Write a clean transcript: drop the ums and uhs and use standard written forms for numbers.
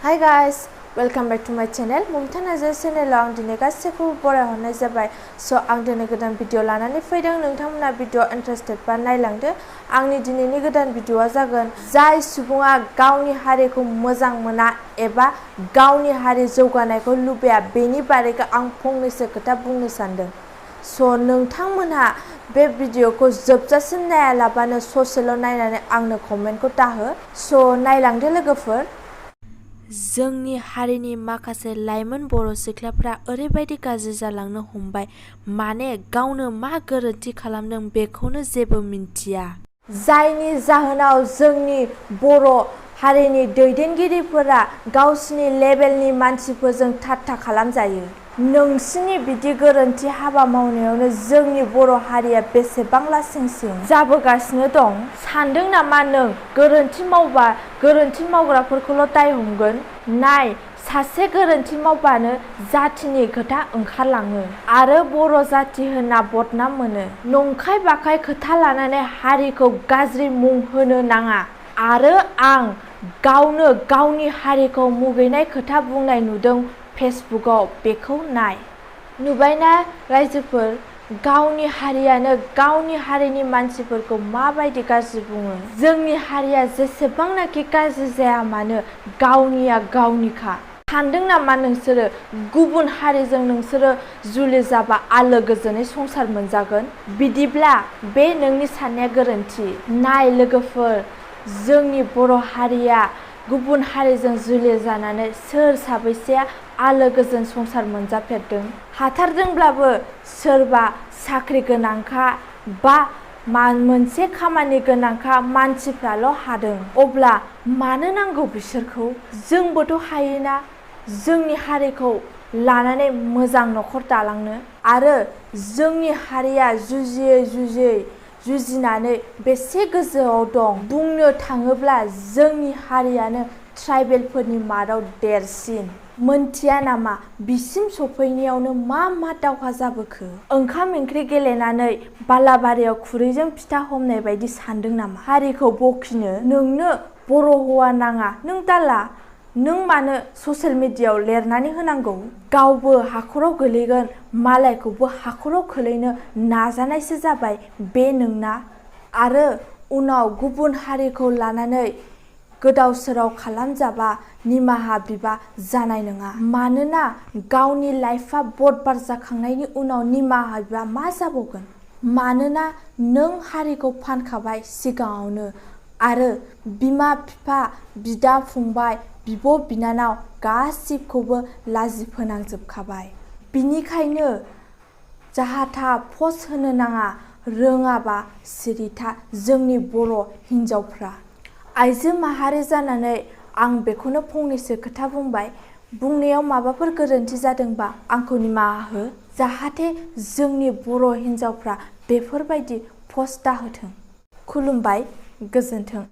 Hi guys, welcome back to my channel. Mumta Nazar channel आं दिनै गासैखौबो बरायहरनाय जाबाय। आं दिनै गोदान भिडिअ लानानै फैदों। नोंथांमोना भिडिअ इन्टारेस्टेड बा नायलांदो। आंनि दिनैनि गोदान भिडिअआ जागोन जाय सुबुङा गावनि हारिखौ मोजां मोना एबा गावनि हारि जौगानायखौ लुबैया बेनि बारै आं फंनैसो खोथा बुंनो सानदों। नोंथांमोनहा बे भिडिअखौ जोबजासिम नायालाबानो ससेल' नायनानै आंनो कमेन्टखौ दाहो। नायलांदो लोगोफोर। जोंनि हारिनि माखासे लाइमोन बर' सिख्लाफ्रा ओरैबायदि गाज्रि जालांनो हमबाय माने गावनो मा गोरोन्थि खालामदों बेखौनो जेबो मिन्थिया। जायनि जाहोनाव जोंनि बर' हारिनि दैदेनगिरिफोरा गावसिनि लेभेलनि मानसिफोरजों ठाट्टा खालामजायो। नोंसिनि बिदि गोरोन्थि हाबा मावनायावनो जोंनि बर' हारिया बेसेबां लासिंसिं जाबोगासिनो दं। सानदों नामा नों गोरोन्थि मावबा गोरोन्थि मावग्राफोरखौल' दाय हमगोन? नाय, सासे गोरोन्थि मावबानो जातिनि खोथा ओंखारलाङो आरो बर' जाति होनना बदनाम मोनो। नंखाय बाखाय खोथा लानानै हारिखौ गाज्रि मुं होनो नाङा। आरो आं गावनो गावनि हारिखौ मुगैनाय खोथा बुंनाय नुदों फेसबुकआव, बेखौ नाय। नुबायना रायजोफोर, गावनि हारियानो गावनि हारिनि मानसिफोरखौ माबायदि गाज्रि बुङो। जोंनि हारिया जेसेबांनाखि गाज्रि जाया मानो गावनिया गावनिखा। सानदों नामा नोंसोरो गुबुन हारिजों नोंसोरो जुलि जाबा आलो गोजोनै संसार मोनजागोन? बिदिब्ला बे नोंनि साननाया गोरोन्थि। नाय लोगोफोर, जोंनि बर' हारिया गुबुन हारिजों जुलि जानानै सोर साबैसेया आलो गोजोन संसार मोनजाफेरदों? हाथारदोंब्लाबो सोरबा साख्रि गोनांखा बा मोनसे खामानि गोनांखा मानसिफ्राल' हादों। अब्ला मानो नांगौ बिसोरखौ? जोंबोथ' हायोना जोंनि हारिखौ लानानै मोजां न'खर दालांनो। आरो जोंनि हारिया जुजिनानै बेसे गोजौआव दं। बुंनो थाङोब्ला जोंनि हारियानो ट्राइबेलफोरनि मादाव देरसिन। मोनथिया नामा बिसिम सफैनायावनो मा दावहा जाबोखो? ओंखाम ओंख्रि गेलेनानै बालाबारियाव खुरैजों फिथा हमनाय बायदि सानदों नामा हारिखौ बखिनो? नोंनो बर' हौवा नाङा, नों दाला। नों मानो ससियेल मिडियायाव लिरनानै होनांगौ? गावबो हाखराव गोलैगोन, मालायखौबो हाखराव खोलैनो नाजानायसो जाबाय बे नोंना। आरो उनाव गुबुन हारिखौ लानानै गोदाव सोराव खालामजाबा निमाहा बिबा जानाय नङा। मानोना गावनि लाइफआ बरबाद जाखांनायनि उनाव निमाहा बिबा मा जाबावगोन? मानोना नों हारिखौ फानखाबाय सिगाङावनो आरो बिमा बिफा, बिदा फंबाय, बिब' बिनानाव गासिबखौबो लाजि फोनांजोबखाबाय। बिनिखायनो जाहाथा पस्ट होनो नाङा, रोङाबा सिरिथा जोंनि बर' हिन्जावफ्रा। आइजो माहारि जानानै आं बेखौनो फंनैसो खोथा बुंबाय। बुंनायाव माबाफोर गोरोन्थि जादोंबा आंखौ निमाहा हो। जाहाथे जोंनि बर' हिन्जावफ्रा बेफोरबायदि पस्ट दाहोथों। खुलुमबाय, गोजोन्थों।